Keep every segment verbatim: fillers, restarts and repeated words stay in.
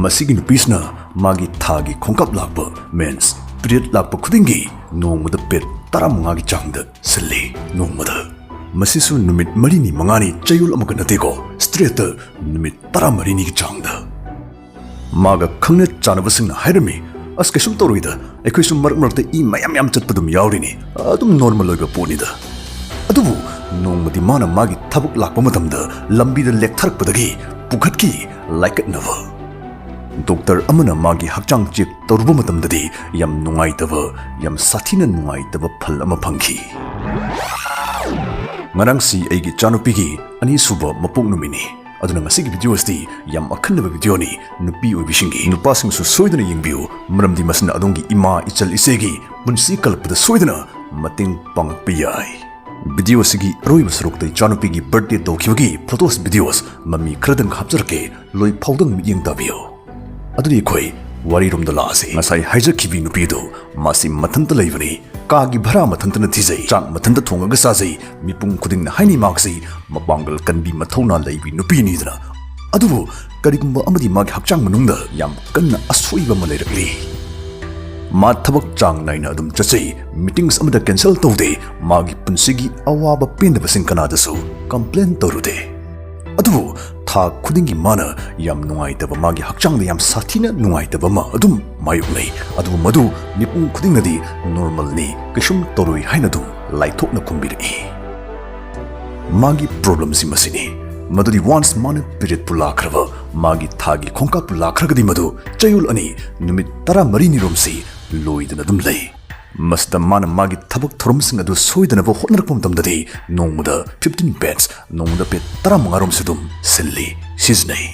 ꯑꯁꯤꯒꯤ ꯅꯨꯄꯤꯁꯤꯅ ꯃꯥꯒꯤ ꯊꯥꯒꯤ ꯈꯣꯡꯀꯥꯞ ꯂꯥꯛꯄ, ꯃꯦꯟꯁ, ꯄꯤꯔꯤꯌꯗ ꯂꯥꯛꯄ ꯈꯨꯗꯤꯡꯒꯤ ꯅꯣꯡꯃꯗ ꯄꯦꯠ ꯇꯔꯥꯃꯉꯥꯒꯤ ꯆꯥꯡꯗ ꯁꯤꯜꯂꯤ꯫ ꯅꯣꯡꯃꯗ꯫ ꯃꯁꯤꯁꯨ ꯅꯨꯃꯤꯠ ꯃꯔꯤꯅꯤ ꯃꯉꯥꯅꯤ ꯆꯌꯣꯜ ꯑꯃꯒ ꯅꯠꯇꯦꯀꯣ, ꯁ꯭ꯇ꯭ꯔꯦꯠꯇ ꯅꯨꯃꯤꯠ ꯇꯔꯥꯃꯔꯤꯅꯤꯒꯤ ꯆꯥꯡꯗ꯫ ꯃꯥꯒ ꯈꯪꯅ ꯆꯥꯟꯅꯕꯁꯤꯡꯅ ꯍꯥꯏꯔꯝꯃꯤ, "ꯑꯁ, ꯀꯩꯁꯨꯝ ꯇꯧꯔꯣꯏꯗ, ꯑꯩꯈꯣꯏꯁꯨ ꯃꯔꯛ ꯃꯔꯛꯇ ꯏ ꯃꯌꯥꯝ ꯌꯥꯝ ꯆꯠꯄ ꯑꯗꯨꯝ ꯌꯥꯎꯔꯤꯅꯤ, ꯑꯗꯨꯝ ꯅꯣꯔꯃꯦꯜ ꯑꯣꯏꯕ ꯄꯣꯠꯅꯤꯗ"꯫ ꯑꯗꯨꯕꯨ ꯅꯣꯡꯃꯗꯤ ꯃꯥꯅ ꯃꯥꯒꯤ ꯊꯕꯛ ꯂꯥꯛꯄ ꯃꯇꯝꯗ ꯂꯝꯕꯤꯗ ꯂꯦꯛꯊꯔꯛꯄꯗꯒꯤ ꯄꯨꯈꯠꯈꯤ ꯂꯥꯏꯀꯠꯅꯕ꯫ ꯗꯣꯛꯇꯔ ꯑꯃꯅ ꯃꯥꯒꯤ ꯍꯛꯆꯥꯡ ꯆꯦꯛ ꯇꯧꯔꯨꯕ ꯃꯇꯝꯗꯗꯤ ꯌꯥꯝ ꯅꯨꯡꯉꯥꯏꯇꯕ, ꯌꯥꯝ ꯁꯥꯊꯤꯅ ꯅꯨꯡꯉꯥꯏꯇꯕ ꯐꯜ ꯑꯃ ꯐꯪꯈꯤ꯫ ꯉꯔꯥꯡꯁꯤ ꯑꯩꯒꯤ ꯏꯆꯥꯅꯨꯄꯤꯒꯤ ꯑꯅꯤꯁꯨꯕ ꯃꯄꯣꯛ ꯅꯨꯃꯤꯠꯅꯤ꯫ ꯑꯗꯨꯅ ꯉꯁꯤꯒꯤ ꯚꯤꯗꯤꯑꯣ ꯑꯁꯤꯗꯤ ꯌꯥꯝ ꯑꯈꯟꯅꯕ ꯚꯤꯗꯤꯑꯣꯅꯤ꯫ ꯅꯨꯄꯤ ꯑꯣꯏꯕꯤꯁꯤꯡꯒꯤ, ꯅꯨꯄꯥꯁꯤꯡꯁꯨ ꯁꯣꯏꯗꯅ ꯌꯦꯡꯕꯤꯌꯨ, ꯃꯔꯝꯗꯤ ꯃꯁꯤꯅ ꯑꯗꯣꯝꯒꯤ ꯏꯃꯥ ꯏꯆꯜ ꯏꯆꯦꯒꯤ ꯄꯨꯟꯁꯤ ꯀꯜꯂꯛꯄꯗ ꯁꯣꯏꯗꯅ ꯃꯇꯦꯡ ꯄꯥꯡꯉꯛꯄ ꯌꯥꯏ꯫ ꯚꯤꯗꯤꯑꯣ ꯑꯁꯤꯒꯤ ꯑꯔꯣꯏꯕ ꯁꯔꯨꯛꯇ ꯏꯆꯥꯅꯨꯄꯤꯒꯤ ꯕꯔꯊꯗꯦ ꯇꯧꯈꯤꯕꯒꯤ ꯐꯣꯇꯣꯁ, ꯚꯤꯗꯤꯑꯣꯁ ꯃꯃꯤ ꯈꯔꯗꯪ ꯍꯥꯞꯆꯔꯛꯀꯦ, ꯂꯣꯏ ꯐꯥꯎꯗꯪ ꯃꯤꯠꯌꯦꯡ ꯇꯥꯕꯤꯌꯨ꯫ ꯑꯗꯨꯗꯤ ꯑꯩꯈꯣꯏ ꯋꯥꯔꯤꯔꯣꯝꯗ ꯂꯥꯛꯑꯁꯤ꯫ ꯉꯁꯥꯏ ꯍꯥꯏꯖꯈꯤꯕꯤ ꯅꯨꯄꯤꯗꯨ, ꯃꯥꯁꯤ ꯃꯊꯟꯇ ꯂꯩꯕꯅꯤ, ꯀꯥꯒꯤ ꯚꯔꯥ ꯃꯊꯟꯇꯅ ꯊꯤꯖꯩ, ꯆꯥꯛ ꯃꯊꯟꯇ ꯊꯣꯡꯉꯒ ꯆꯥꯖꯩ, ꯃꯤꯄꯨꯝ ꯈꯨꯗꯤꯡꯅ ꯍꯥꯏꯅꯩ ꯃꯍꯥꯛꯁꯤ ꯃꯄꯥꯡꯒꯜ ꯀꯟꯕꯤ, ꯃꯊꯧꯅꯥ ꯂꯩꯕꯤ ꯅꯨꯄꯤꯅꯤꯗꯅ꯫ ꯑꯗꯨꯕꯨ ꯀꯔꯤꯒꯨꯝꯕ ꯑꯃꯗꯤ ꯃꯥꯒꯤ ꯍꯛꯆꯥꯡ ꯃꯅꯨꯡꯗ ꯌꯥꯝ ꯀꯟꯅ ꯑꯁꯣꯏꯕ ꯑꯃ ꯂꯩꯔꯛꯂꯤ꯫ ꯃꯥ ꯊꯕꯛ ꯆꯥꯡ ꯅꯥꯏꯅ ꯑꯗꯨꯝ ꯆꯠꯆꯩ, ꯃꯤꯇꯤꯡꯁ ꯑꯃꯗ ꯀꯦꯟꯁꯦꯜ ꯇꯧꯗꯦ, ꯃꯥꯒꯤ ꯄꯨꯟꯁꯤꯒꯤ ꯑꯋꯥꯕ ꯄꯦꯟꯗꯕꯁꯤꯡ ꯀꯅꯥꯗꯁꯨ ꯀꯝꯄ꯭ꯂꯦꯟ ꯇꯧꯔꯨꯗꯦ꯫ ꯑꯗꯨꯕꯨ ꯊꯥ ꯈꯨꯗꯤꯡꯒꯤ ꯃꯥꯅ ꯌꯥꯝ ꯅꯨꯡꯉꯥꯏꯇꯕ, ꯃꯥꯒꯤ ꯍꯛꯆꯥꯡꯗ ꯌꯥꯝ ꯁꯥꯊꯤꯅ ꯅꯨꯡꯉꯥꯏꯇꯕ ꯑꯃ ꯑꯗꯨꯝ ꯃꯥꯌꯣꯛꯅꯩ꯫ ꯑꯗꯨꯕꯨ ꯃꯗꯨ ꯃꯤꯄꯨꯝ ꯈꯨꯗꯤꯡꯅꯗꯤ ꯅꯣꯔꯃꯦꯜꯅꯤ, ꯀꯩꯁꯨꯝ ꯇꯧꯔꯣꯏ ꯍꯥꯏꯅ ꯑꯗꯨꯝ ꯂꯥꯏꯊꯣꯛꯅ ꯈꯨꯝꯕꯤꯔꯛꯏ꯫ ꯃꯥꯒꯤ ꯄ꯭ꯔꯣꯕ꯭ꯂꯦꯝꯁꯤ ꯃꯁꯤꯅꯤ, ꯃꯗꯨꯗꯤ ꯋꯥꯟꯁ ꯃꯥꯅ ꯄꯤꯔꯤꯌꯗꯄꯨ ꯂꯥꯛꯈ꯭ꯔꯕ, ꯃꯥꯒꯤ ꯊꯥꯒꯤ ꯈꯣꯡꯀꯥꯞꯄꯨ ꯂꯥꯛꯈ꯭ꯔꯒꯗꯤ ꯃꯗꯨ ꯆꯌꯣꯜ ꯑꯅꯤ, ꯅꯨꯃꯤꯠ ꯇꯔꯥꯃꯔꯤꯅꯤꯔꯣꯝꯁꯤ ꯂꯣꯏꯗꯅ ꯑꯗꯨꯝ ꯂꯩ꯫ ꯃꯁꯤꯗ ꯃꯥꯅ ꯃꯥꯒꯤ ꯊꯕꯛ ꯊꯧꯔꯝꯁꯤꯡ ꯑꯗꯨ ꯁꯣꯏꯗꯅꯕ ꯍꯣꯠꯅꯔꯛꯄ ꯃꯇꯝꯗꯗꯤ ꯅꯣꯡꯃꯗ ꯐꯤꯐꯇꯤꯟ ꯄꯦꯠꯁ, ꯅꯣꯡꯃꯗ ꯄꯦꯠ ꯇꯔꯥꯃꯉꯥꯔꯣꯝꯁꯨ ꯑꯗꯨꯝ ꯁꯤꯜꯂꯤ, ꯁꯤꯖꯤꯟꯅꯩ꯫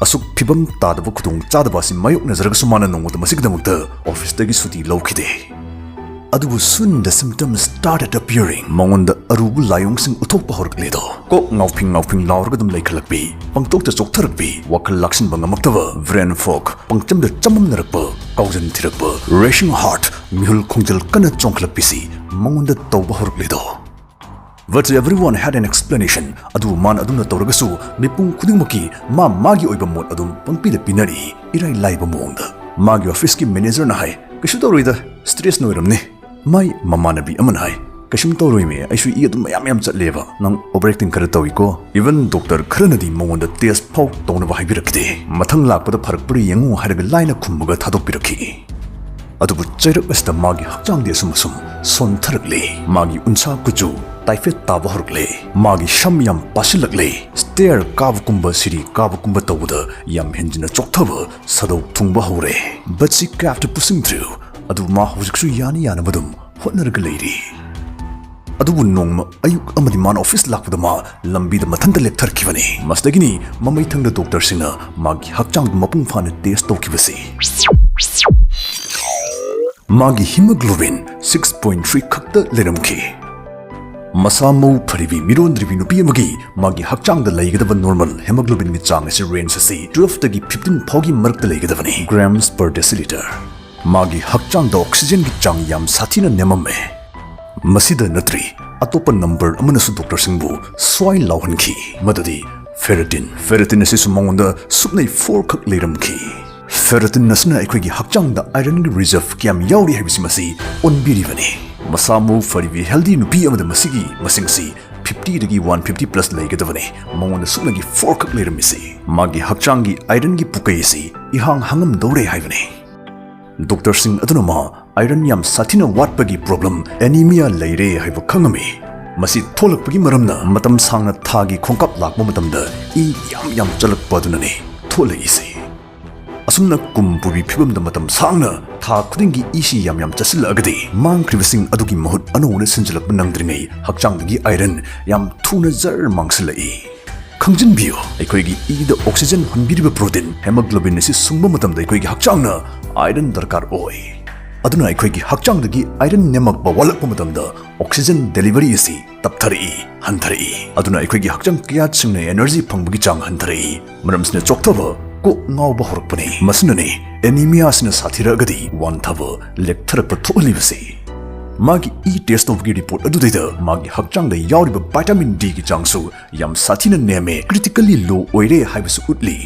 ꯑꯁꯨꯛ ꯐꯤꯕꯝ ꯇꯥꯗꯕ ꯈꯨꯗꯣꯡ ꯆꯥꯗꯕ ꯑꯁꯤ ꯃꯥꯌꯣꯛꯅꯖꯔꯒꯁꯨ ꯃꯥꯅ ꯅꯣꯡꯃꯇ ꯃꯁꯤꯒꯤꯗꯃꯛꯇ ꯑꯣꯐꯤꯁꯇꯒꯤ ꯁꯨꯇꯤ ꯂꯧꯈꯤꯗꯦ꯫ ꯑꯗꯨꯕꯨ soon the symptoms started appearing, ꯃꯉꯣꯟꯗ ꯑꯔꯨꯕ ꯂꯥꯏꯑꯣꯡꯁꯤꯡ ꯎꯠꯊꯣꯛꯄ ꯍꯧꯔꯛꯂꯦꯗꯣ꯫ ꯀꯣꯛ ꯉꯥꯎꯐꯤꯡ ꯉꯥꯎꯐꯤꯡ ꯂꯥꯎꯔꯒ ꯑꯗꯨꯝ ꯂꯩꯈꯠꯂꯛꯄꯤ, ꯄꯪꯇꯣꯛꯇ ꯆꯣꯛꯊꯔꯛꯄꯤ, ꯋꯥꯈꯜ ꯂꯥꯛꯁꯤꯟꯕ ꯉꯝꯃꯛꯇꯕ, ꯕ꯭ꯔꯦꯟ ꯐꯣꯒ, ꯄꯪꯆꯝꯗ ꯆꯃꯝꯅꯔꯛꯄ, ꯀꯥꯎꯖꯟ ꯊꯤꯔꯛꯄ, ꯔꯦꯁꯤꯡ ꯍꯥꯔꯠ, ꯃꯤꯍꯨꯜ ꯈꯣꯡꯖꯦꯜ ꯀꯟꯅ ꯆꯣꯡꯈꯠꯂꯛꯄꯤꯁꯤ ꯃꯉꯣꯟꯗ ꯇꯧꯕ ꯍꯧꯔꯛꯂꯦꯗꯣ꯫ But everyone had an explanation. ꯑꯗꯨꯕꯨ ꯃꯥꯅ ꯑꯗꯨꯝꯅ ꯇꯧꯔꯒꯁꯨ ꯃꯤꯄꯨꯝ ꯈꯨꯗꯤꯡꯃꯛꯀꯤ ꯃꯥ ꯃꯥꯒꯤ ꯑꯣꯏꯕ ꯃꯣꯠ ꯑꯗꯨꯝ ꯄꯪꯄꯤꯗ ꯄꯤꯅꯔꯤ, ꯏꯔꯥꯏ ꯂꯥꯏꯕ ꯃꯑꯣꯡꯗ꯫ ꯃꯥꯒꯤ ꯑꯣꯐꯤꯁꯀꯤ ꯃꯦꯅꯦꯖꯔꯅ ꯍꯥꯏ, "ꯀꯩꯁꯨ ꯇꯧꯔꯣꯏꯗ, ꯁ꯭ꯇ꯭ꯔꯦꯁꯅ ꯑꯣꯏꯔꯝꯅꯤ"꯫ ꯃꯥꯏ ꯃꯃꯥꯟꯅꯕꯤ ꯑꯃꯅ ꯍꯥꯏ, "ꯀꯩꯁꯨꯝ ꯇꯧꯔꯣꯏꯃꯦ, ꯑꯩꯁꯨ ꯏ ꯑꯗꯨꯝ ꯃꯌꯥꯝ ꯃꯌꯥꯝ ꯆꯠꯂꯦꯕ, ꯅꯪ ꯑꯣꯚꯔ ꯑꯦꯛꯇꯤꯡ ꯈꯔ ꯇꯧꯏꯀꯣ"꯫ ꯏꯚꯟ ꯗꯣꯛꯇꯔ ꯈꯔꯅꯗꯤ ꯃꯉꯣꯟꯗ ꯇꯦꯁ ꯐꯥꯎ ꯇꯧꯅꯕ ꯍꯥꯏꯕꯤꯔꯛꯈꯤꯗꯦ꯫ "ꯃꯊꯪ ꯂꯥꯛꯄꯗ ꯐꯔꯛꯄ꯭ꯔꯥ ꯌꯦꯡꯉꯨ" ꯍꯥꯏꯔꯒ ꯂꯥꯏꯅ ꯈꯨꯝꯃꯒ ꯊꯥꯗꯣꯛꯄꯤꯔꯛꯈꯤ꯫ ꯑꯗꯨꯕꯨ ꯆꯩꯔꯛ ꯑꯁꯤꯗ ꯃꯥꯒꯤ ꯍꯛꯆꯥꯡꯗꯤ ꯑꯁꯨꯝ ꯑꯁꯨꯝ ꯁꯣꯟꯊꯔꯛꯂꯤ꯫ ꯃꯥꯒꯤ ꯎꯟꯁꯥ ꯀꯨꯆꯨ ꯇꯥꯏꯐꯦꯠ ꯇꯥꯕ ꯍꯧꯔꯛꯂꯦ꯫ ꯃꯥꯒꯤ ꯁꯝ ꯌꯥꯝ ꯄꯥꯁꯤꯜꯂꯛꯂꯦ꯫ ꯁ꯭ꯇꯦꯌꯔ ꯀꯥꯕꯒꯨꯝꯕ, ꯁꯤꯔꯤ ꯀꯥꯕꯒꯨꯝꯕ ꯇꯧꯕꯗ ꯌꯥꯝ ꯍꯦꯟꯖꯤꯟꯅ ꯆꯣꯛꯊꯕ ꯁꯥꯗꯧ ꯊꯨꯡꯕ ꯍꯧꯔꯦ꯫ But she kept pushing through. ꯑꯗꯨꯕꯨ ꯃꯥ ꯍꯧꯖꯤꯛꯁꯨ ꯌꯥꯅ ꯌꯥꯅꯕ ꯑꯗꯨꯝ ꯍꯣꯠꯅꯔꯒ ꯂꯩꯔꯤ꯫ ꯑꯗꯨꯕꯨ ꯅꯣꯡꯃ ꯑꯌꯨꯛ ꯑꯃꯗꯤ ꯃꯥꯅ ꯑꯣꯐꯤꯁ ꯂꯥꯛꯄꯗ ꯃꯥ ꯂꯝꯕꯤꯗ ꯃꯊꯟꯇ ꯂꯦꯞꯊꯔꯛꯈꯤꯕꯅꯤ꯫ ꯃꯁꯤꯗꯒꯤꯅꯤ ꯃꯃꯩꯊꯪꯗ ꯗꯣꯛꯇꯔꯁꯤꯡꯅ ꯃꯥꯒꯤ ꯍꯛꯆꯥꯡꯗ ꯃꯄꯨꯡ ꯐꯥꯅ ꯇꯦꯁ ꯇꯧꯈꯤꯕꯁꯤ꯫ ꯃꯥꯒꯤ ꯍꯤꯃꯣꯒ꯭ꯂꯣꯕꯤꯟ six point three ꯈꯛꯇ ꯂꯩꯔꯝꯈꯤ꯫ ꯃꯁꯥ ꯃꯎ ꯐꯔꯤꯕꯤ ꯃꯤꯔꯣꯟꯗ꯭ꯔꯤꯕꯤ ꯅꯨꯄꯤ ꯑꯃꯒꯤ ꯃꯥꯒꯤ ꯍꯛꯆꯥꯡꯗ ꯂꯩꯒꯗꯕ ꯅꯣꯔꯃꯦꯜ ꯍꯦꯃꯣꯒ꯭ꯂꯣꯕꯤꯟꯒꯤ ꯆꯥꯡ ꯑꯁꯤ ꯔꯦꯟꯖ ꯑꯁꯤ twelve ꯇꯒꯤ fifteen ꯐꯥꯎꯒꯤ ꯃꯔꯛꯇ ꯂꯩꯒꯗꯕꯅꯤ, grams per deciliter꯫ ꯃꯥꯒꯤ ꯍꯛꯆꯥꯡꯗ ꯑꯣꯛꯁꯤꯖꯦꯟꯒꯤ ꯆꯥꯡ ꯌꯥꯝ ꯁꯥꯊꯤꯅ ꯅꯦꯝꯃꯝꯃꯦ꯫ ꯃꯁꯤꯗ ꯅꯠꯇ꯭ꯔꯤ, ꯑꯇꯣꯞꯄ ꯅꯝꯕꯔ ꯑꯃꯅꯁꯨ ꯗꯣꯛꯇꯔꯁꯤꯡꯕꯨ ꯁ꯭ꯋꯥꯏ ꯂꯥꯎꯍꯟꯈꯤ, ꯃꯗꯨꯗꯤ ꯐꯦꯔꯤꯇꯤꯟ꯫ ꯐꯦꯔꯤꯇꯤꯟ ꯑꯁꯤꯁꯨ ꯃꯉꯣꯟꯗ ꯁꯨꯞꯅꯩ four ꯈꯛ ꯂꯩꯔꯝꯈꯤ꯫ ꯐꯦꯔꯤꯇꯤꯟ ꯑꯁꯤꯅ ꯑꯩꯈꯣꯏꯒꯤ ꯍꯛꯆꯥꯡꯗ ꯑꯥꯏꯔꯟꯒꯤ ꯔꯤꯖꯔꯚ ꯀꯌꯥꯝ ꯌꯥꯎꯔꯤ ꯍꯥꯏꯕꯁꯤ ꯃꯁꯤ ꯑꯣꯟꯕꯤꯔꯤꯕꯅꯤ꯫ ꯃꯁꯥ ꯃꯎ ꯐꯔꯤꯕꯤ ꯍꯦꯜꯗꯤ ꯅꯨꯄꯤ ꯑꯃꯗ ꯃꯁꯤꯒꯤ ꯃꯁꯤꯡꯁꯤ fifty ꯗꯒꯤ one fifty plus ꯂꯩꯒꯗꯕꯅꯤ꯫ ꯃꯉꯣꯟꯗ ꯁꯨꯞꯅꯒꯤ four ꯈꯛ ꯂꯩꯔꯝꯃꯤꯁꯤ꯫ ꯃꯥꯒꯤ ꯍꯛꯆꯥꯡꯒꯤ ꯑꯥꯏꯔꯟꯒꯤ ꯄꯨꯀꯩ ꯑꯁꯤ ꯏꯍꯥꯡ ꯍꯥꯡꯉꯝꯗꯧꯔꯦ ꯍꯥꯏꯕꯅꯤ꯫ ꯗꯣꯛꯇꯔꯁꯤꯡ ꯑꯗꯨꯅ ꯃꯥ ꯑꯥꯏꯔꯟ ꯌꯥꯝ ꯁꯥꯊꯤꯅ ꯋꯥꯠꯄꯒꯤ ꯄ꯭ꯔꯣꯕ꯭ꯂꯦꯝ, ꯑꯦꯅꯤꯃꯤꯌꯥ, ꯂꯩꯔꯦ ꯍꯥꯏꯕ ꯈꯪꯉꯝꯃꯤ꯫ ꯃꯁꯤ ꯊꯣꯛꯂꯛꯄꯒꯤ ꯃꯔꯝꯅ ꯃꯇꯝ ꯁꯥꯡꯅ ꯊꯥꯒꯤ ꯈꯣꯡꯀꯥꯞ ꯂꯥꯛꯄ ꯃꯇꯝꯗ ꯏ ꯌꯥꯝ ꯌꯥꯝ ꯆꯠꯂꯛꯄ ꯑꯗꯨꯅꯅꯤ ꯊꯣꯛꯂꯛꯏꯁꯦ꯫ ꯑꯁꯨꯝꯅ ꯀꯨꯝ ꯄꯨꯕꯤ ꯐꯤꯕꯝꯗ ꯃꯇꯝ ꯁꯥꯡꯅ ꯊꯥ ꯈꯨꯗꯤꯡꯒꯤ ꯏꯁꯤ ꯌꯥꯝ ꯌꯥꯝ ꯆꯠꯁꯤꯜꯂꯛꯑꯒꯗꯤ ꯃꯥꯡꯈ꯭ꯔꯤꯕꯁꯤꯡ ꯑꯗꯨꯒꯤ ꯃꯍꯨꯠ ꯑꯅꯧꯕꯅ ꯁꯤꯟꯖꯤꯜꯂꯛꯄ ꯅꯪꯗ꯭ꯔꯤꯉꯩ ꯍꯛꯆꯥꯡꯗꯒꯤ ꯑꯥꯏꯔꯟ ꯌꯥꯝ ꯊꯨꯅ ꯖꯔ ꯃꯥꯡꯁꯤꯜꯂꯛꯏ꯫ ꯈꯪꯖꯤꯟꯕꯤꯌꯨ, ꯑꯩꯈꯣꯏꯒꯤ ꯏꯗ ꯑꯣꯛꯁꯤꯖꯦꯟ ꯍꯣꯟꯕꯤꯔꯤꯕ ꯄ꯭ꯔꯣꯇꯤꯟ ꯍꯦꯃꯣꯒ꯭ꯂꯣꯕꯤꯟ ꯑꯁꯤ ꯁꯨꯡꯕ ꯃꯇꯝꯗ ꯑꯩꯈꯣꯏꯒꯤ ꯍꯛꯆꯥꯡꯅ ꯑꯥꯏꯔꯟ ꯗꯔꯀꯥꯔ ꯑꯣꯏ꯫ ꯑꯗꯨꯅ ꯑꯩꯈꯣꯏꯒꯤ ꯍꯛꯆꯥꯡꯗꯒꯤ ꯑꯥꯏꯔꯟ ꯅꯦꯝꯃꯛꯄ ꯋꯥꯠꯂꯛꯄ ꯃꯇꯝꯗ ꯑꯣꯛꯁꯤꯖꯦꯟ ꯗꯦꯂꯤꯚꯔꯤ ꯑꯁꯤ ꯇꯞꯊꯔꯛꯏ, ꯍꯟꯊꯔꯛꯏ꯫ ꯑꯗꯨꯅ ꯑꯩꯈꯣꯏꯒꯤ ꯍꯛꯆꯥꯡ ꯀꯌꯥꯠꯁꯤꯡꯅ ꯑꯦꯅꯔꯖꯤ ꯐꯪꯕꯒꯤ ꯆꯥꯡ ꯍꯟꯊꯔꯛꯏ꯫ ꯃꯔꯝꯁꯤꯅ ꯆꯣꯛꯊꯕ, ꯀꯣꯛ ꯉꯥꯎꯕ ꯍꯧꯔꯛꯄꯅꯤ꯫ ꯃꯁꯤꯅꯅꯤ ꯑꯦꯅꯤꯃꯤꯌꯥꯁꯤꯅ ꯁꯥꯊꯤꯔꯛꯑꯒꯗꯤ ꯋꯥꯟꯊꯕ, ꯂꯦꯛꯊꯔꯛꯄ ꯊꯣꯛꯍꯜꯂꯤꯕꯁꯤ꯫ ꯃꯥꯒꯤ ꯏ ꯇꯦꯁ ꯇꯧꯕꯒꯤ ꯔꯤꯄꯣꯔꯠ ꯑꯗꯨꯗꯩꯗ ꯃꯥꯒꯤ ꯍꯛꯆꯥꯡꯗ ꯌꯥꯎꯔꯤꯕ ꯚꯥꯏꯇꯥꯃꯤꯟ ꯗꯤꯒꯤ ꯆꯥꯡꯁꯨ ꯌꯥꯝ ꯁꯥꯊꯤꯅ ꯅꯦꯝꯃꯦ, ꯀ꯭ꯔꯤꯇꯤꯀꯦꯜꯂꯤ ꯂꯣ ꯑꯣꯏꯔꯦ ꯍꯥꯏꯕꯁꯨ ꯎꯠꯂꯤ꯫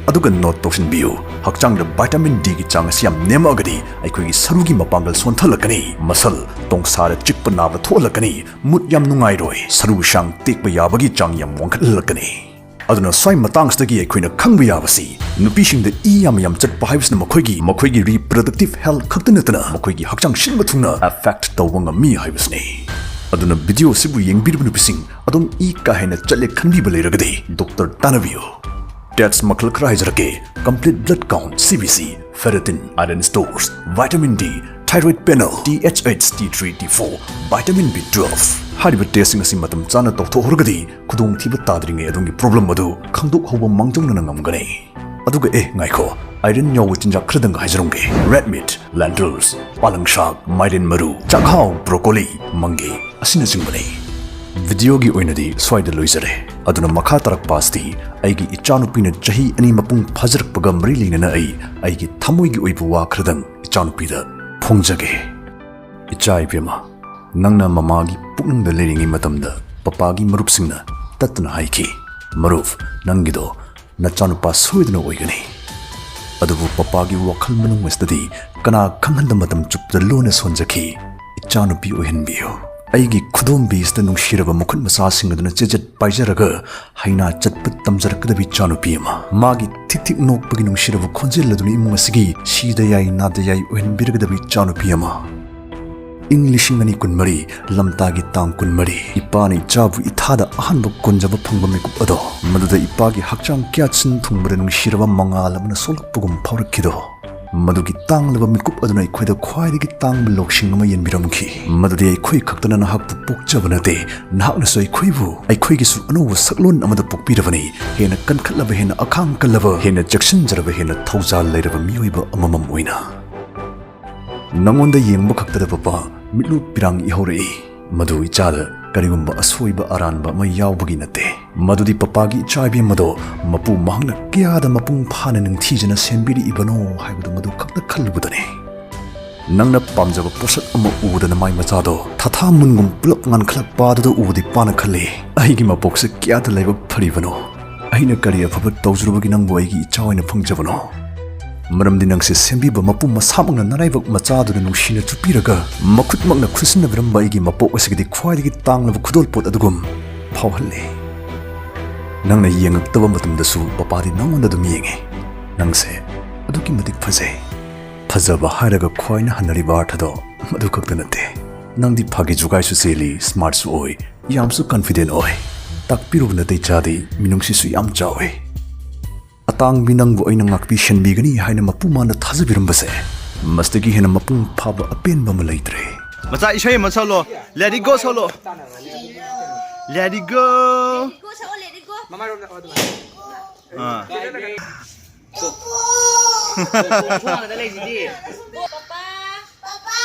ꯑꯗꯨꯒ ꯅꯣꯠ ꯇꯧꯁꯤꯟꯕꯤꯌꯨ, ꯍꯛꯆꯥꯡꯗ ꯚꯥꯏꯇꯥꯃꯤꯟ ꯗꯤꯒꯤ ꯆꯥꯡ ꯑꯁꯤ ꯌꯥꯝ ꯅꯦꯝꯃꯛꯑꯒꯗꯤ ꯑꯩꯈꯣꯏꯒꯤ ꯁꯔꯨꯒꯤ ꯃꯄꯥꯡꯒꯜ ꯁꯣꯟꯊꯜꯂꯛꯀꯅꯤ, ꯃꯁꯜ ꯇꯣꯡꯁꯥꯗ ꯆꯤꯛꯄ ꯅꯥꯕ ꯊꯣꯛꯍꯜꯂꯛꯀꯅꯤ, ꯃꯨꯠ ꯌꯥꯝ ꯅꯨꯡꯉꯥꯏꯔꯣꯏ, ꯁꯔꯨ ꯁꯥꯡ ꯇꯦꯛꯄ ꯌꯥꯕꯒꯤ ꯆꯥꯡ ꯌꯥꯝ ꯋꯥꯡꯈꯠꯍꯜꯂꯛꯀꯅꯤ꯫ ꯑꯗꯨꯅ ꯁ꯭ꯋꯥꯏ ꯃꯇꯥꯡꯁꯤꯗꯒꯤ ꯑꯩꯈꯣꯏꯅ ꯈꯪꯕ ꯌꯥꯕꯁꯤ, ꯅꯨꯄꯤꯁꯤꯡꯗ ꯏ ꯌꯥꯝ ꯌꯥꯝ ꯆꯠꯄ ꯍꯥꯏꯕꯁꯤꯅ ꯃꯈꯣꯏꯒꯤ ꯃꯈꯣꯏꯒꯤ ꯔꯤꯄ꯭ꯔꯗꯛꯇꯤꯚ ꯍꯦꯜꯊ ꯈꯛꯇ ꯅꯠꯇꯅ ꯃꯈꯣꯏꯒꯤ ꯍꯛꯆꯥꯡ ꯁꯤꯟꯕ ꯊꯨꯡꯅ ꯑꯦꯐꯦꯛꯠ ꯇꯧꯕ ꯉꯝꯃꯤ ꯍꯥꯏꯕꯁꯤꯅꯤ꯫ ꯑꯗꯨꯅ ꯚꯤꯗꯤꯑꯣ ꯑꯁꯤꯕꯨ ꯌꯦꯡꯕꯤꯔꯤꯕ ꯅꯨꯄꯤꯁꯤꯡ, ꯑꯗꯣꯝ ꯏ ꯀꯥ ꯍꯦꯟꯅ ꯆꯠꯂꯦ ꯈꯟꯕꯤꯕ ꯂꯩꯔꯒꯗꯤ ꯗꯣꯛꯇꯔ ꯇꯥꯟꯅꯕꯤꯌꯨ꯫ ꯇꯦꯁ꯭ꯠ ꯃꯈꯜ ꯈꯔ ꯍꯥꯏꯖꯔꯛꯀꯦ: complete blood count, C B C, ferritin, iron stores, vitamin D, thyroid panel, T H H, T three, T four, vitamin B twelve꯫ ꯍꯥꯏꯔꯤꯕ ꯇꯦꯁ꯭ꯠꯁꯤꯡ ꯑꯁꯤ ꯃꯇꯝ ꯆꯥꯅ ꯇꯧꯊꯣꯛꯍꯧꯔꯒꯗꯤ ꯈꯨꯗꯣꯡꯊꯤꯕ ꯇꯥꯗ꯭ꯔꯤꯉꯩ ꯑꯗꯣꯝꯒꯤ ꯄ꯭ꯔꯣꯕ꯭ꯂꯦꯝ ꯑꯗꯨ ꯈꯪꯗꯣꯛꯍꯧꯕ ꯃꯥꯡꯖꯧꯅꯅ ꯉꯝꯒꯅꯤ꯫ ꯑꯗꯨꯒ ꯑꯦ ꯉꯥꯏꯈꯣ, ꯑꯥꯏꯔꯟ ꯌꯥꯎꯕ ꯆꯤꯟꯖꯥꯛ ꯈꯔꯗꯪ ꯍꯥꯏꯖꯔꯝꯒꯦ: ꯔꯦꯗ ꯃꯤꯠ, ꯂꯦꯟꯇꯤꯜꯁ, ꯄꯥꯂꯪ ꯁꯥꯛ, ꯃꯥꯏꯔꯦꯟ ꯃꯔꯨ, ꯆꯥꯛꯍꯥꯎ, ꯕ꯭ꯔꯣꯀꯣꯂꯤ, ꯃꯪꯒꯦ ꯑꯁꯤꯅꯆꯤꯡꯕꯅꯤ꯫ ꯚꯤꯗꯤꯑꯣꯒꯤ ꯑꯣꯏꯅꯗꯤ ꯁ꯭ꯋꯥꯏꯗ ꯂꯣꯏꯖꯔꯦ꯫ ꯑꯗꯨꯅ ꯃꯈꯥ ꯇꯥꯔꯛꯄ ꯑꯁꯤꯗꯤ ꯑꯩꯒꯤ ꯏꯆꯥꯅꯨꯄꯤꯅ ꯆꯍꯤ ꯑꯅꯤ ꯃꯄꯨꯡ ꯐꯥꯖꯔꯛꯄꯒ ꯃꯔꯤ ꯂꯩꯅꯅ ꯑꯩ ꯑꯩꯒꯤ ꯊꯃꯣꯏꯒꯤ ꯑꯣꯏꯕ ꯋꯥ ꯈꯔꯗꯪ ꯏꯆꯥꯅꯨꯄꯤꯗ ꯐꯣꯡꯖꯒꯦ꯫ ꯏꯆꯥ ꯏꯕꯦꯝꯃ, ꯅꯪꯅ ꯃꯃꯥꯒꯤ ꯄꯨꯛꯅꯨꯡꯗ ꯂꯩꯔꯤꯉꯩ ꯃꯇꯝꯗ ꯄꯄꯥꯒꯤ ꯃꯔꯨꯞꯁꯤꯡꯅ ꯇꯠꯇꯅ ꯍꯥꯏꯈꯤ, "ꯃꯔꯨꯞ, ꯅꯪꯒꯤꯗꯣ ꯅꯆꯥꯅꯨꯄꯥ ꯁꯣꯏꯗꯅ ꯑꯣꯏꯒꯅꯤ"꯫ ꯑꯗꯨꯕꯨ ꯄꯄꯥꯒꯤ ꯋꯥꯈꯜ ꯃꯅꯨꯡ ꯑꯁꯤꯗꯗꯤ ꯀꯅꯥ ꯈꯪꯍꯟꯗ ꯃꯇꯝ ꯆꯨꯞꯄꯗ ꯂꯣꯟꯅ ꯁꯣꯟꯖꯈꯤ, "ꯏꯆꯥꯅꯨꯄꯤ ꯑꯣꯏꯍꯟꯕꯤꯌꯨ"꯫ ꯑꯩꯒꯤ ꯈꯨꯗꯣꯝꯕꯤꯁꯤꯗ ꯅꯨꯡꯁꯤꯔꯕ ꯃꯈꯨꯠ ꯃꯆꯥꯁꯤꯡ ꯑꯗꯨꯅ ꯆꯦꯖꯠ ꯄꯥꯏꯖꯔꯒ ꯍꯩꯅꯥ ꯆꯠꯄ ꯇꯝꯖꯔꯛꯀꯗꯕ ꯏꯆꯥꯅꯨꯄꯤ ꯑꯃ꯫ ꯃꯥꯒꯤ ꯊꯤꯛ ꯊꯤꯛ ꯅꯣꯛꯄꯒꯤ ꯅꯨꯡꯁꯤꯔꯕ ꯈꯣꯟꯖꯦꯜ ꯑꯗꯨꯅ ꯏꯃꯨꯡ ꯑꯁꯤꯒꯤ ꯁꯤꯗ ꯌꯥꯏ ꯅꯥꯗ ꯌꯥꯏ ꯑꯣꯏꯍꯟꯕꯤꯔꯒꯗꯕ ꯏꯆꯥꯅꯨꯄꯤ ꯑꯃ꯫ ꯏꯪ ꯂꯤꯁꯤꯡ ꯑꯅꯤ ꯀꯨꯟꯃꯔꯤ, ꯂꯝꯇꯥꯒꯤ ꯇꯥꯡ ꯀꯨꯟꯃꯔꯤ, ꯏꯄꯥꯅ ꯏꯆꯥꯕꯨ ꯏꯊꯥꯗ ꯑꯍꯥꯟꯕ ꯀꯣꯟꯖꯕ ꯐꯪꯕ ꯃꯤꯀꯨꯞ ꯑꯗꯣ, ꯃꯗꯨꯗ ꯏꯄꯥꯒꯤ ꯍꯛꯆꯥꯡ ꯀꯌꯥꯠꯁꯤꯟ ꯊꯨꯡꯕꯗ ꯅꯨꯡꯁꯤꯔꯕ ꯃꯉꯥꯜ ꯑꯃꯅ ꯁꯣꯛꯂꯛꯄꯒꯨꯝ ꯐꯥꯎꯔꯛꯈꯤꯗꯣ꯫ ꯃꯗꯨꯒꯤ ꯇꯥꯡꯂꯕ ꯃꯤꯀꯨꯞ ꯑꯗꯨꯅ ꯑꯩꯈꯣꯏꯗ ꯈ꯭ꯋꯥꯏꯗꯒꯤ ꯇꯥꯡꯕ ꯂꯧꯁꯤꯡ ꯑꯃ ꯌꯦꯟꯕꯤꯔꯝꯈꯤ, ꯃꯗꯨꯗꯤ ꯑꯩꯈꯣꯏ ꯈꯛꯇꯅ ꯅꯍꯥꯛꯄꯨ ꯄꯣꯛꯆꯕ ꯅꯠꯇꯦ, ꯅꯍꯥꯛꯅꯁꯨ ꯑꯩꯈꯣꯏꯕꯨ ꯑꯩꯈꯣꯏꯒꯤꯁꯨ ꯑꯅꯧꯕ ꯁꯛꯂꯣꯟ ꯑꯃꯗ ꯄꯣꯛꯄꯤꯔꯕꯅꯤ, ꯍꯦꯟꯅ ꯀꯟꯈꯠꯂꯕ, ꯍꯦꯟꯅ ꯑꯈꯥꯡ ꯀꯜꯂꯕ, ꯍꯦꯟꯅ ꯆꯦꯛꯁꯤꯟꯖꯔꯕ, ꯍꯦꯟꯅ ꯊꯧꯖꯥꯜ ꯂꯩꯔꯕ ꯃꯤꯑꯣꯏꯕ ꯑꯃꯃꯝ ꯑꯣꯏꯅ꯫ ꯅꯉꯣꯟꯗ ꯌꯦꯡꯕ ꯈꯛꯇꯗ ꯄꯄꯥ ꯃꯤꯠꯂꯨ ꯄꯤꯔꯥꯡ ꯏꯍꯧꯔꯛꯏ꯫ ꯃꯗꯨ ꯏꯆꯥꯗ ꯀꯔꯤꯒꯨꯝꯕ ꯑꯁꯣꯏꯕ ꯑꯔꯥꯟꯕ ꯑꯃ ꯌꯥꯎꯕꯒꯤ ꯅꯠꯇꯦ꯫ ꯃꯗꯨꯗꯤ ꯄꯄꯥꯒꯤ ꯏꯆꯥ ꯏꯕꯦꯝꯃꯗꯣ ꯃꯄꯨ ꯃꯍꯥꯛꯅ ꯀꯌꯥꯗ ꯃꯄꯨꯡ ꯐꯥꯅ ꯅꯤꯡꯊꯤꯖꯅ ꯁꯦꯝꯕꯤꯔꯛꯏꯕꯅꯣ ꯍꯥꯏꯕꯗꯨ ꯃꯗꯨ ꯈꯛꯇ ꯈꯜꯂꯨꯕꯗꯅꯤ꯫ ꯅꯪꯅ ꯄꯥꯝꯖꯕ ꯄꯣꯠꯁꯛ ꯑꯃ ꯎꯕꯗ ꯅꯃꯥꯏ ꯃꯆꯥꯗꯣ ꯊꯥꯊꯥ ꯃꯨꯟꯒꯨꯝ ꯄꯨꯂꯞ ꯉꯥꯟꯈꯠꯂꯛꯄꯗꯨꯗ ꯎꯕꯗꯤ ꯄꯥꯅ ꯈꯜꯂꯤ, "ꯑꯩꯒꯤ ꯃꯄꯣꯛꯁꯦ ꯀꯌꯥꯗ ꯂꯥꯏꯕꯛ ꯐꯔꯤꯕꯅꯣ? ꯑꯩꯅ ꯀꯔꯤ ꯑꯐꯕ ꯇꯧꯖꯔꯨꯕꯒꯤ ꯅꯪꯕꯨ ꯑꯩꯒꯤ ꯏꯆꯥ ꯑꯣꯏꯅ ꯐꯪꯖꯕꯅꯣ?" ꯃꯔꯝꯗꯤ ꯅꯪꯁꯦ ꯁꯦꯝꯕꯤꯕ ꯃꯄꯨ ꯃꯁꯥꯃꯛꯅ ꯅꯔꯥꯏꯕꯛ ꯃꯆꯥꯗꯨꯅ ꯅꯨꯡꯁꯤꯅ ꯆꯨꯞꯄꯤꯔꯒ ꯃꯈꯨꯠꯃꯛꯅ ꯈꯨꯠꯁꯤꯟꯅꯕꯤꯔꯝꯕ ꯑꯩꯒꯤ ꯃꯄꯣꯛ ꯑꯁꯤꯒꯤꯗꯤ ꯈ꯭ꯋꯥꯏꯗꯒꯤ ꯇꯥꯡꯂꯕ ꯈꯨꯗꯣꯜꯄꯣꯠ ꯑꯗꯨꯒꯨꯝ ꯐꯥꯎꯍꯜꯂꯤ꯫ ꯅꯪꯅ ꯌꯦꯡꯉꯛꯇꯕ ꯃꯇꯝꯗꯁꯨ ꯄꯄꯥꯗꯤ ꯅꯪꯉꯣꯟꯗ ꯑꯗꯨꯝ ꯌꯦꯡꯉꯤ꯫ ꯅꯪꯁꯦ ꯑꯗꯨꯛꯀꯤ ꯃꯇꯤꯛ ꯐꯖꯩ꯫ ꯐꯖꯕ ꯍꯥꯏꯔꯒ ꯈ꯭ꯋꯥꯏꯅ ꯍꯟꯅꯔꯤꯕ ꯑꯥꯔꯊꯗꯣ ꯃꯗꯨ ꯈꯛꯇ ꯅꯠꯇꯦ꯫ ꯅꯪꯗꯤ ꯐꯥꯒꯤ ꯖꯨꯒꯥꯏꯁꯨ ꯆꯦꯜꯂꯤ, ꯁ꯭ꯃꯥꯔꯠꯁꯨ ꯑꯣꯏ, ꯌꯥꯝꯁꯨ ꯀꯟꯐꯤꯗꯦꯟ ꯑꯣꯏ꯫ ꯇꯥꯛꯄꯤꯔꯨꯕ ꯅꯥꯇꯩ ꯆꯥꯗꯦ, ꯃꯤꯅꯨꯡꯁꯤꯁꯨ ꯌꯥꯝ ꯆꯥꯎꯏ꯫ ꯑꯇꯥꯡꯕꯤ ꯅꯪꯕꯨ ꯑꯩꯅ ꯉꯥꯛꯄꯤ ꯁꯦꯟꯕꯤꯒꯅꯤ ꯍꯥꯏꯅ ꯃꯄꯨ ꯃꯥꯅ ꯊꯥꯖꯕꯤꯔꯝꯕꯁꯦ ꯃꯁꯤꯗꯒꯤ ꯍꯦꯟꯅ ꯃꯄꯨꯡ ꯐꯥꯕ ꯑꯄꯦꯟꯕ ꯑꯃ ꯂꯩꯇ꯭ꯔꯦ꯫ ꯃꯆꯥ, ꯏꯁꯩ ꯑꯃ ꯁꯛꯂꯣ꯫ Let it go ꯁꯛꯂꯣ꯫ Let it go꯫ Let it go ꯁꯛꯑꯣ, let it go꯫ ꯃꯃꯥꯏꯔꯣꯝꯗ, ꯑꯣ, ꯑꯗꯨꯃꯥꯏꯅ꯫ ꯑꯥ꯫ ꯊꯣꯡ ꯍꯥꯡꯉꯗ ꯂꯩꯁꯤꯗꯤ꯫ ꯄꯄꯥ꯫ ꯄꯄꯥ꯫